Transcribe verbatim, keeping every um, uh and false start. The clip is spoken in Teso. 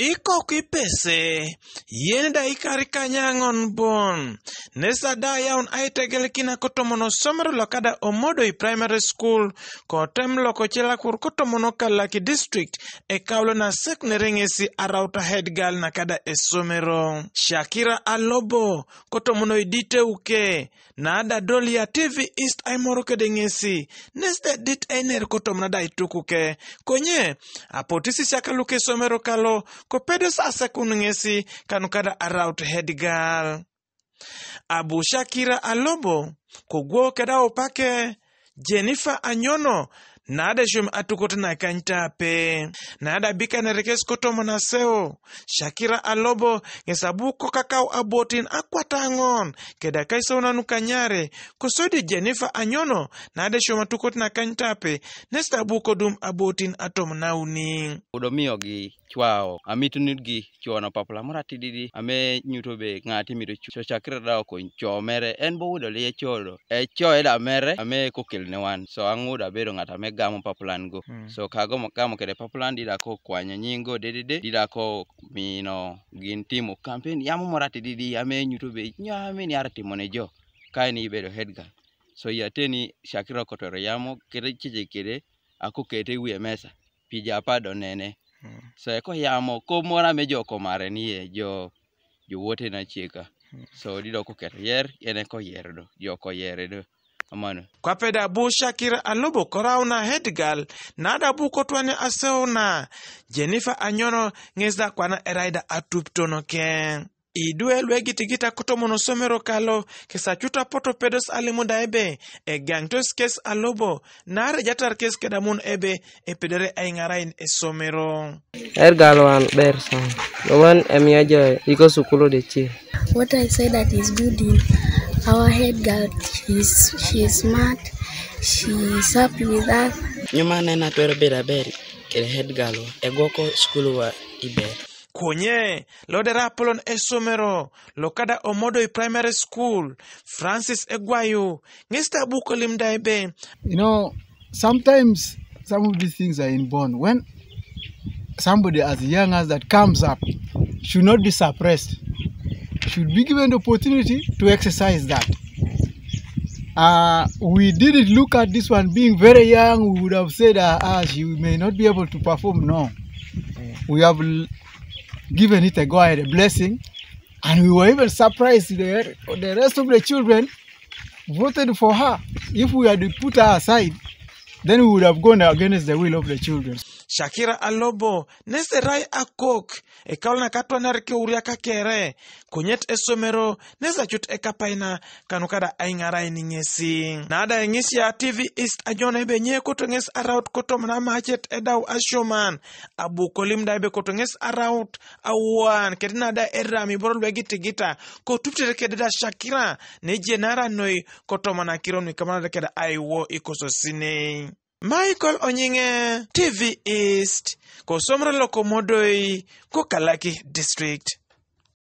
Iko ki pese, yen da ikari kanyaŋon bon. Nesa da yaun aitegel kina kotomono somero lokada Omodoi Primary School, kotem loko celakur kotomono kalaki district, ekaulo na seknere ŋesi arauta head girl nakada esomero. Shakira Alobo, kotomono iditeuke, na da dolia T V East aimoro kede ŋesi, nes de dit einer kotom na da itukuke. Konye, apotisi saka luke somero kalo, ko pedo sa sekun ŋesi, kanu kada araut head girl. Abu Shakira Alobo, ko gwo keda opake, Jennifer Anyono, na da shum atukot na kanyta pe. Na da bika ne rekes kotom na seo. Shakira Alobo, ŋes abu ko kakau abotin akwata ŋon, keda kaisona nukanyare, kosodi Jennifer Anyono, na da shum atukot na kanyta pe, nes da bu kodum abotin atom na uni. Udo miyo gi cwao, amito nut gi cwono papula moro atididi, ame nyuto be ŋati mito cu-, co cakre da okony co mere, en bo wudo liye co do. E co eda mere, ame kokel ne wan. So aŋudo abedo ŋat ame gamo papulan go. Mm. So ka gomo gamo kede papulan, dida ko kwanyo nyiŋ go dedede, dida ko mino gin timo campaign, yamo moro atididi, ame nyuto be nyo ame ni ara timo ne jo. Ka en ibedo head girl. So yateni Shakira kotoro yamo, kede cece kede, ako kete i wiye mesa. Pi ja apa do nene. Mm. So eko yamo, ko moro ame jo komare ni e, jo, jo wote na cheka. Mm. So dido ko keto yer, en eko yer do, jo ko yer do. Amano. Kwape da bu Shakira Alobo korau na head girl, na da bu kotwane aseo na Jennifer Anyono ŋes da kwana eraida atup tono ke. Idwe lwegitigita kotomono somero kalo, kesa cuta poto pedos alimu da ebe, egaŋtos kes Alobo, nare jatar kes kedamun ebe, epedere aiŋarain esomero. Ergal wan ber son. Wan emiaja iko sukulu de ci. What I say that is good in our head girl, she's, she's smart, she's happy with us. Nyuma nena twero beda ber, kede head girl wa, egwoko sukulu wa iber. Konye, lodera apolon esomero, lokada Omodoi Primary School, Francis Egwayo, ŋes ta buko lim da ebe. You know, sometimes some of these things are inborn. When somebody as young as that comes up, should not be suppressed, should be given the opportunity to exercise that. Uh, we didn't look at this one being very young. We would have said, uh, ah, she may not be able to perform. No. We have l-, given it a go ahead, a blessing. And we were even surprised the, the rest of the children voted for her. If we had put her aside, then we would have gone against the will of the children. Shakira Alobo, nese rai akok, ekal na katwa narke uria kakere, kunyet esomero, nesa cut ekapaina, kanu kada aiŋarai ni ŋesi. Nada eŋisia T V East ajona ebe nye koto ŋes araut kotom na macet edau asioman, abu kolim da ebe koto ŋes araut, awan, kede nada eram iboro lwegitigita, kotuptere kede da Shakira, ne jenara noi, kotom na kiron mi kamana kede aiwo ikososinei. Michael Onyiŋe, T V East, kosomro loko Omodoi, ko Kalaki District.